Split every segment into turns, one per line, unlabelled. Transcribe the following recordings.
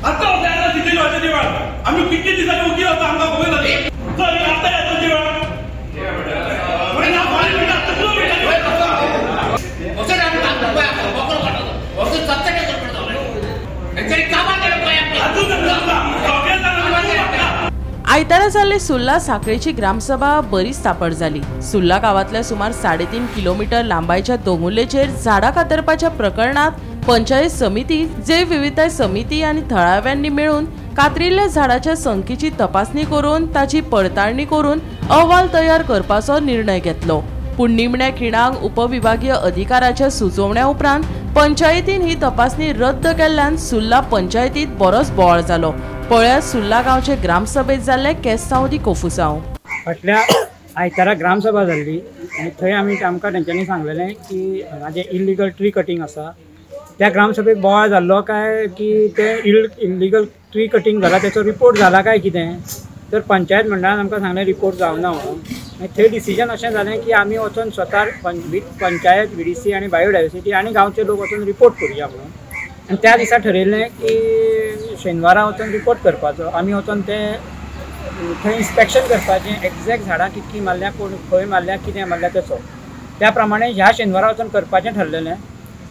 आतां सिटी वेळार आमी कितले दिसांनी वकील आसा आमकां खबर जाली. आतां येता वेळार
आयतारा जाल्ले सुर्ला साखळेची ग्रामसभा बरीच तापड जाली. सुर्ला गांवांतल्या सुमार 3.5 किलोमीटर लांबायच्या दोंगुल्लेचेर झाडां कातरपाच्या प्रकरणात पंचायत समिती, जैवविविधताय समिती आनी थळाव्यांनी मेळून कातरिल्ल्या झाडाच्या संख्येची तपासणी करून ताची पडताळणी करून अहवाल तयार करपाचो निर्णय घेतलो. पूण निमण्या खिणाक उपविभागीय अधिकाऱ्याच्या सुचोवण्या उपरांत पंचायतीन ही तपासणी रद्द केल्ल्यान सुर्ला पंचायतीत बरोच बोवाळ जालो. पळयात सुर्ला गांवचे ग्रामसभेत जाल्ले केस्तांव दी कोफुसांव.
फाटल्या आयतारा ग्रामसभा जाल्ली आनी थंय आमी आमकां तेंच्यांनी सांगलेलें की हांगा जें इल्लिगल ट्री कटींग आसा त्या ग्रामसभेक बोवाळ जाल्लो काय की तें इल्लिगल ट्री कटींग जाला तेचो रिपोर्ट जाला काय कितें, तर पंचायत मंडळान आमकां सांगलें रिपोर्ट जावना म्हणून. मागीर थंय डिसिजन अशें जालें की आमी वचोन स्वता वीथ पंचायत, VDC आनी बायोडायवर्सिटी आनी गांवचे लोक वचोन रिपोर्ट करुया म्हणून. आनी त्या दिसा ठरयल्लें की शेनवारा वचोन रिपोर्ट करपाचो, आमी वचोन तें थंय इन्स्पेक्शन करपाचें, एग्जॅक्ट झाडां कितलीं मारल्या, कोण खंय मारल्या, कितें मारल्या तेचो. त्या प्रमाणे ह्या शेनवारा वचोन करपाचें ठरलेलें.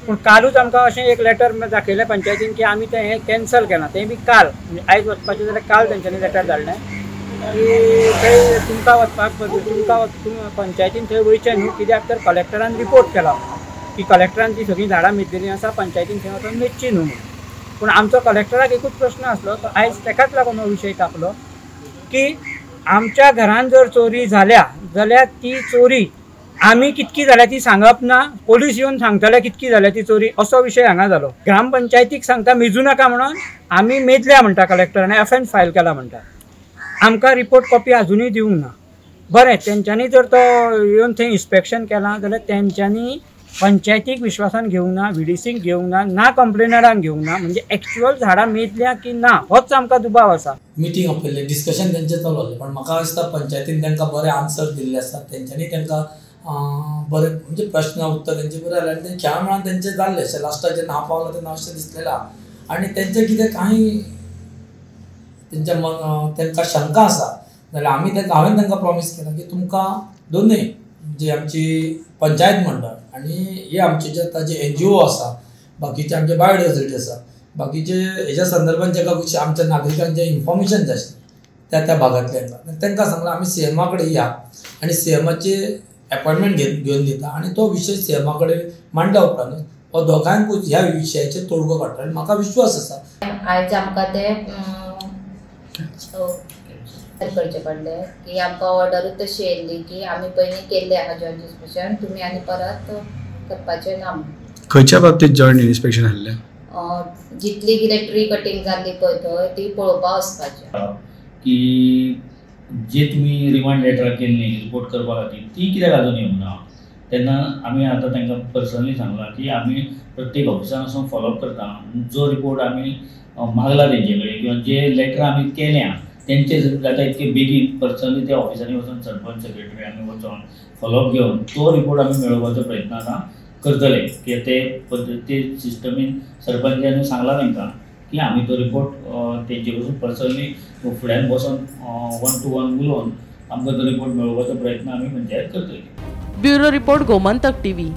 पूण कालूच आमकां अशें एक लेटर दाखयलें पंचायतीन की आमी तें हें कॅन्सल केलां, तें बी काल, म्हणजे आयज वचपाचें जाल्यार काल तेंच्यांनी लेटर धाडलें की थंय तुमकां वचपाक, तुमकां पंचायतीन थंय वयचें न्हू, कित्याक तर कलेक्टरान रिपोर्ट केला की कलेक्टरान ती सगळीं झाडां मेजलेलीं आसा, पंचायतीन थंय वचोन मेजची न्हू म्हणून. पूण आमचो कलेक्टराक एकूच प्रश्न आसलो, तो आयज तेकाच लागून हो विशय तापलो की आमच्या घरान जर चोरी जाल्या जाल्यार ती चोरी आमी कितकी जाल्या ती सांगप ना, पोलीस येवन सांगतले कितकी जाल्या ती चोरी, असो विशय हांगा जालो. ग्रामपंचायतीक सांगता मेजू नाका म्हणून, आमी मेजल्या म्हणटा कलेक्टरान, एफएन फायल केला म्हणटा, आमकां रिपोर्ट कॉपी आजुनूय दिवंक ना. बरें, तेंच्यांनी जर तो येवन थंय इन्स्पेक्शन केलां जाल्यार तेंच्यांनी पंचायतीक विश्वासान घेवंक ना, VDCक घेवंक ना, ना कंप्लेनरान घेवंक ना, म्हणजे एक्चुअल झाडां मेजल्या की ना होच आमकां दुबाव आसा.
मिटींग आपयल्लें, डिस्कशन तेंचें चालू आसलें, पण म्हाका दिसता पंचायतीन तांकां बरें आन्सर दिल्ले आसा, तेंच्यांनी तांकां बरें म्हणजे प्रश्न उत्तर तेंचे बरें जालें आनी ते खेळा मेळान तेंचें जाल्लें अशें लास्टाक जेन्ना हांव पावलो तेन्ना अशें दिसलेलें आहा. आनी तेंचें कितें कांय तेंच्या मन तांकां शंका आसा जाल्यार आमी तांकां, हांवें तांकां प्रॉमीस केलां की तुमकां दोनूय जी आमची पंचायत मंडळ आनी हे आमचे जे आतां जे NGO आसा, बाकीचे आमचे बायोडायवर्सिटी आसा, बाकीचे हेज्या संदर्भान जेका आमच्या नागरिकांचें इन्फॉर्मेशन जाय आशिल्लें त्या त्या भागांतल्यान तांकां सांगलां आमी CMA कडेन या आनी CMAची एपॉयंटमेंट घेवन दिता आनी तो विशय CMA कडेन मांडल्या उपरांत हो दोगांकूच ह्या विशयाचेर तोडगो काडटा आनी म्हाका विश्वास आसा.
आयज आमकां तें करचें पडलें की आमकां ऑर्डरूच तशी येयल्ली की आमी पयलीं केल्लें आहा जॉयंट इन्स्पेक्शन, तुमी आनी परत करपाचें ना.
खंयच्या बाबतींत जॉयंट इन्स्पेक्शन आसलें?
जितली कितें ट्री कटींग जाल्ली पळय थंय ती पळोवपा वचपाचें.
की जे तुमी रिमांड लेटरां केल्ली रिपोर्ट करपा खातीर ती कित्याक आजून येवंक ना, तेन्ना आमी आतां तांकां पर्सनली सांगलां की आमी प्रत्येक ऑफिसान वचून फॉलोअप करता, जो रिपोर्ट आमी मागला तेंचे कडेन किंवा जे लेटरां आमी केल्या तेंचे जाता इतके बेगीन पर्सनली त्या ऑफिसांनी वचून सरपंच सेक्रेटरी आमी वचोन फॉलोअप घेवन तो रिपोर्ट आमी मेळोवपाचो प्रयत्न आतां करतले. की ते पद्दती सिस्टमीन सरपंचान सांगलां तांकां की आमी तो रिपोर्ट तेंचे कडसून पर्सनली फुड्यान बसोन 1 to 1 उलोवन आमकां तो रिपोर्ट मेळोवपाचो प्रयत्न आमी पंचायत करतली.
Bureau report, Gomantak TV.